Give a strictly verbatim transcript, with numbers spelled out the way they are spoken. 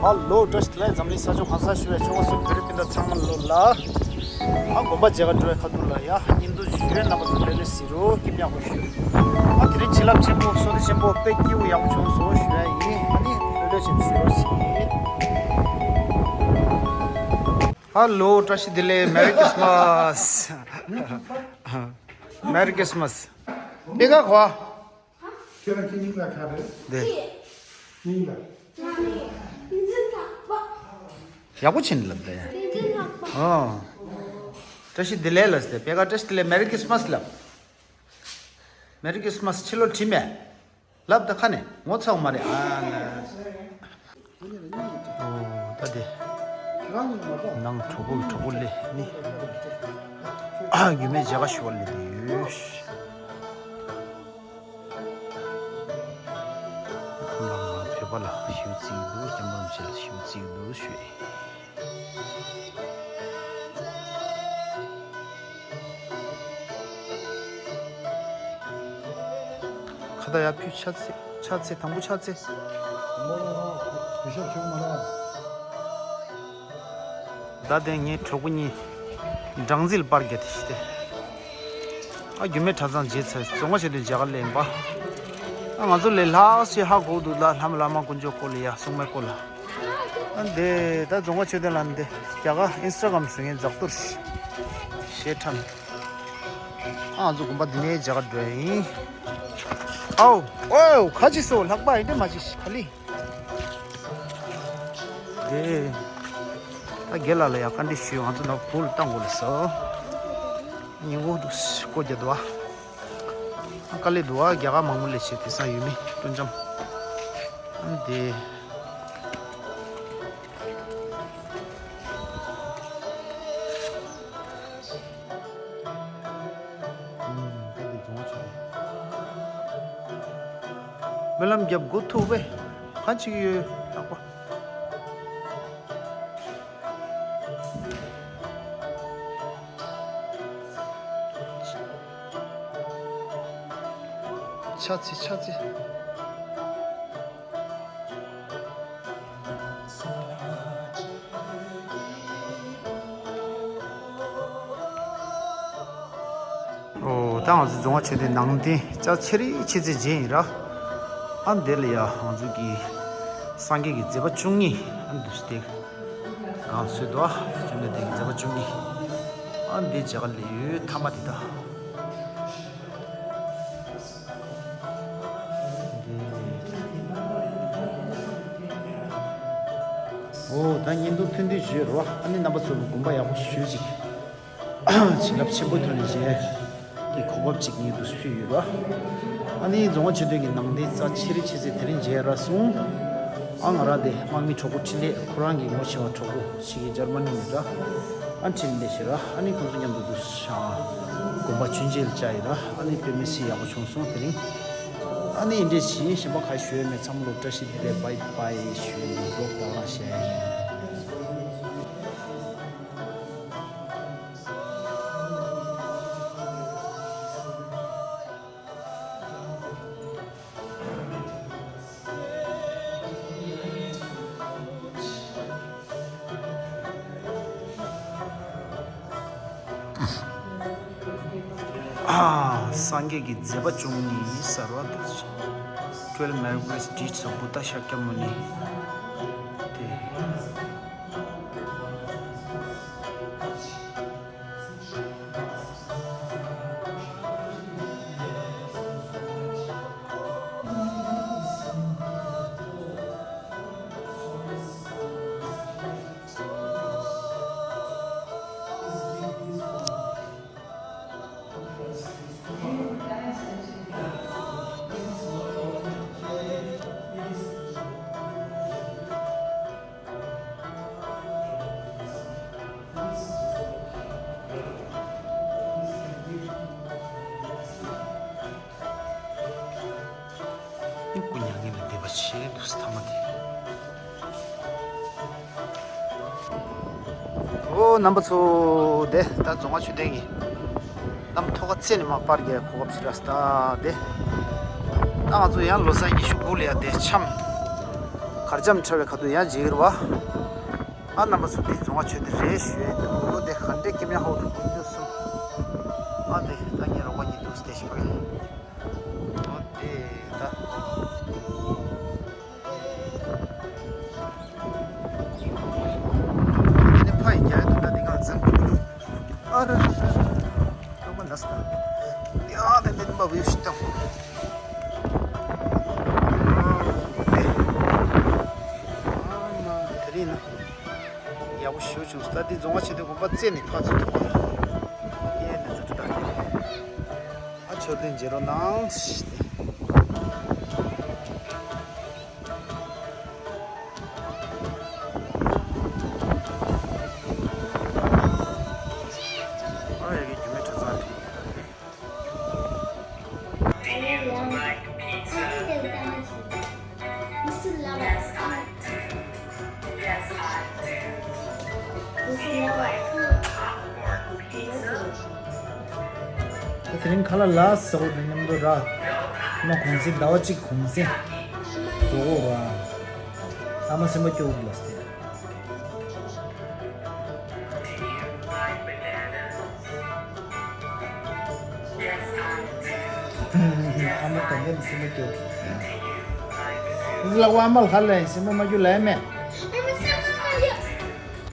ཧ་ལོ། བཀྲ་ཤིས་བདེ་ལེགས། འཛམ་གླིང་ས་ཕྱོགས་གང་སར་བཞུགས་པའི་ཆོལ་ཁ་གསུམ་བོད་རིགས་སྤུན་ཟླ་ཚང་མ་ལོ་ལ། ཨ་དགོན་པ་མཇལ་ཁ་འགྲོ་བའི་ཁ་ཐུག་ལ་ཡ་བརྙན་ཐུང་ཞུ་ཡོད། རྣམ་པ་ཚོ་ལོ་ལོ་ཟེར་རོ། སྐྱིད་ཉག་པོ་ཞུ། ཨ་དེ་རིང་བྱིན་རླབས་ཆེན་པོ་བསོད་བདེ་ཆེན་པོ་དཔེ་སྐྱིད་པོ་ཡག་པོ་བྱུང་སོང་ཞུ་ཡ་ཡིན། ཨ་ནི་ལོ་ལོ་ཞིག་ཟེར་རོ་ཞིག་ཧ་ལོ། བཀྲ་ཤིས་བདེ་ལེགས། Merry Christmas. Merry Christmas. པེ་ཀ་གོ། ཁྱེད་རང་ཁྱེད་སྙིང་ལ་ཁ་རེད། དེ། སྙིང་ལ། ཡག་པོ་ཕྱིན་ལབ་དེ། ཨོ། བཀྲ་ཤིས་བདེ་ལེགས་ལབ་དེ། པེ་ཀ་བཀྲ་ཤིས་བདེ་ལེགས། Merry Christmas ལབ། Merry Christmas ཕྱི་ལོ་ཁྲིམས་མེད། ལབ་ད་ཁ་ནས་ངོ་ཚ་བ་མ་རེད། ཨ་ན། ཨོ་ད་དེ། ནང་གྲོགས་པོ་གྲོགས་པོ་ལས་ནི། ཨ་རྒྱུ་མེད་མཇལ་ཁ་ཞུ་བ་ལས་དེ་ཡོད། ཁོང་རྣམ་པ་བོད་པ་ལ་ཞུ་རྩིས་འདུག་སྐྱབས་མགོན་མཆོག་ཞུ་རྩིས་འདུག་ཞུས། ཁ་ད་ཡ་ཕུད་ཆ་ཚེ་ཆ་ཚེ་དང་པོ་ཆ་ཚེ། མོ་ལ་བུ་ཤོག་ཆུང་མ་ལ། ད་དེ་ངའི་གྲོགས་པོ་གཉིས་སྦྲང་རྩི་ལ་པར་རྒྱག་དེ་ཤི་སྟེ། ཨ་རྒྱུ་མེད་གྲྭ་ཚང་རྗེས་ཚར་རྫོང་ཁ་ཆེ་དུས་མཇལ་ཁ་ལེན་པ། ཨ་ང་ཚོ་ལས་ལྷག་ཤེས་ཧ་གོ་འདུག་ད་ལྷ་མ་བླ་མ་དཀོན་མཆོག་སྐོར་ལ་ཡ་སྲུང་མའི་སྐོར་ལ། ཨ་འདི་ད་རྫོང་ཁ་ཆེ་དུས་ལ་འདི་རྒྱ་གར་ཨིན་སི་ཊ་གྷ་རམ་བཟོ་མཁན་ཛག་ཏུར་ཞེས་ཁྲམ། ཨ་ང་ཚོ་དགོན་པ་འདི་ནས་མཇལ་ཁ་འགྲོ་ཡིན། ཨའོ། ཨོའོ་ཁ་ཅིག་སོ་ལྷག་པ་ཡིན་ཏེ་མ་ཅིག་ཁ་ལི། དེ། ད་རྒན་ལགས་ལ་ཡང་བཀའ་འདྲི་ཞུས། ང་ཚོ་ནང་བུ་ལ་བཏང་དགོས་ལ་ཟེར། ཉིན་གུང་དུ་སྒོ་རྒྱག་འདུག་ཨ། ཨ་དཀའ་ལས་འདུག་ཨ། རྒྱ་གར་མང་པོ་ལས་བྱེད་དེང་སང་ཡོད་མེད་སྤུན་ལྕམ། ཨ་དེ། སྨོན་ལམ་རྒྱབ་དགོས་ཐུག་པས་གང་ཅིག་ཡོད་ལགས་པ། ཆ་ཚི་ཆ་ཚི། ཨོ་ད་ང་ཚོ་རྫོང་བ་ཆོས་སྡེ་ནང་རྟེན་རྩ་ཆེ་རིགས་ཆེ་ཚེ་རྗེ་ཡིན་ར། ཨ་འདི་ལ་ཡ་ང་ཚོ་གི་སངས་རྒྱས་ཀྱི་མཛད་པ་བཅུ་གཉིས་ཨ་འདུས་སྟེ། གང་སུས་དོ་བཅོམ་ལྡན་འདས་ཀྱི་མཛད་པ་བཅུ་གཉིས། ཨ་འདི་མཇལ་ཁ་ལས་ཡོད་ཐ་མ་དེ་ད། འོ་ད་བརྙན་ཐུང་ཐུང་ཐུང་ཞུས་རོ། ཨ་ནི་རྣམ་པ་ཚོ་ལ་དགོངས་པ་ཡག་པོ་ཞུ་ཅིག་བྱིན་རླབས་ཆེན་པོའི་ཐོག་ནས་བྱས་ཀྱི་གོ་སྐབས་ཅིག་ངས་འདུག་ཕུལ་ཡོད་ར། ཨ་ནི་རྫོང་བ་ཆོས་སྡེ་གི་ནང་རྟེན་རྩ་ཆེ་རིགས་ཆེ་ཚེ་དེ་རིང་མཇལ་ར་སོང་། ཨ་ང་རང་དེ་དམག་མི་གྲོགས་པོ་འཕྲིན་ལས་ཁོ་རང་གི་ངོ་ཤེས་པ་གྲོགས་པོ་ཞིག་གིས་འཇར་མ་ནི་ནས་ར། ཨ་འཕྲིན་ལས་ཞེས་ར། ཨ་ནི་ཁོང་ཚོ་མཉམ་དུ་འདུག་ཤ་དགོན་པ་ཆུན་ཆེན་ལ་བཅར་ཡོད་ར། ཨ་ནི་དཔེ་མི་སྲིད་ཡག་པོ་བྱུང་སོང་དེ་རིང་། ཨ་ནི་འདི་འདྲས་བྱས་གཞན་པ་ག་ཞུ་ཡོད་མེད། ཚང་མ་ལོ་བཀྲ་ཤིས་བདེ་ལེགས། བྷའི་བྷའི་ཞུ་ཡོད་མེད། རོགས་ད་རང་བཤད། ཨ། སངས་རྒྱས་ཀྱི་མཛད་པ་བཅུ་གཉིས་གསལ་བ་འདུག Twelve miracles deeds of Buddha Shakyamuni དེ། སྨྱུ་གུ་མྱ་ངན་ལས་འདས་པ་ཆེ་འདུག་ཐ་མ་དེ། ཨོ་རྣམ་པ་ཚོ། དེ་ད་རྫོང་བ་ཆོས་སྡེ་གི་གནམ་ཐོག་ཁ་རྩེ་ནས་མར་པར་རྒྱག་གོ་སྐབས་ཞིག་རག་སོང་ད་དེ། ད་ང་ཚོ་ཡང་ལོ་གསར་ཉི་ཤུ་དགུ་ལ་ཡ་དེ་འཆམ། གར་འཆམ་འཁྲབ་པའི་ཁ་ཐུག་ཡང་མཇལ་གྱི་རེད་པ། ཨ་རྣམ་པ་ཚོ་འདི་རྫོང་བ་ཆོས་སྡེ་རེད་ཞུ་ཡས་འདུག་འོ་དེ་ག་འདྲས་ཀྱི་མེ་ཧོ་ཐུག་འདུག་སོ། ཨ་དེ་ད་ངའི་རོགས་པ་གཉིས་འདུག་སྟེ་ཞིག་པ་རེད། འོ་དེ་ད། ནི་ཕ་ཡི་རྒྱ་ཡི་དུ་ད་འདི་གང་ཚན། ཨ་ར་ར་ར་ར། ཀྲོ་མ་ནས་ད། ཡ་དེ་འདི་མ་བིའུ་ཞིག་དང་། ཨ་མ་དེ་རིང་ན། ཡག་པོ་ཞུ་བྱུང་། ད་འདི་རྫོང་བ་ཆེ་དུས་དགོན་པ་རྩེ་ནས་ཕར་ཚུར་ཐུག་པ་རེད། ཡེ་འདི་ཚོ་ད། ཨ་མཆོད་རྟེན་མཇལ་རོགས་གནང་ཞེས་ཏེ། ཨ་ཡ་གི་རྒྱུ་མེད་གྲྭ་ཚང་རེད། ད་དེ་རིང་ཁ་ལག་ལ་ཟ་འོ་དང་མཉམ་དུ་ར། ཨ་མ་གུང་སེང་ཟླ་བ་གཅིག་གུང་སེང་། ཟ་འོ་ར། ཨ་མ་སེམས་པ་སྐྱོ་བོ་ལ་སྟེ། ཨ་མ་ད་ལན་སེམས་པ་སྐྱོ་བོ། ལ་བ་ཨ་མ་ལ་ལན་སེམས་པ་མ་སྐྱོ་ལ་མེད།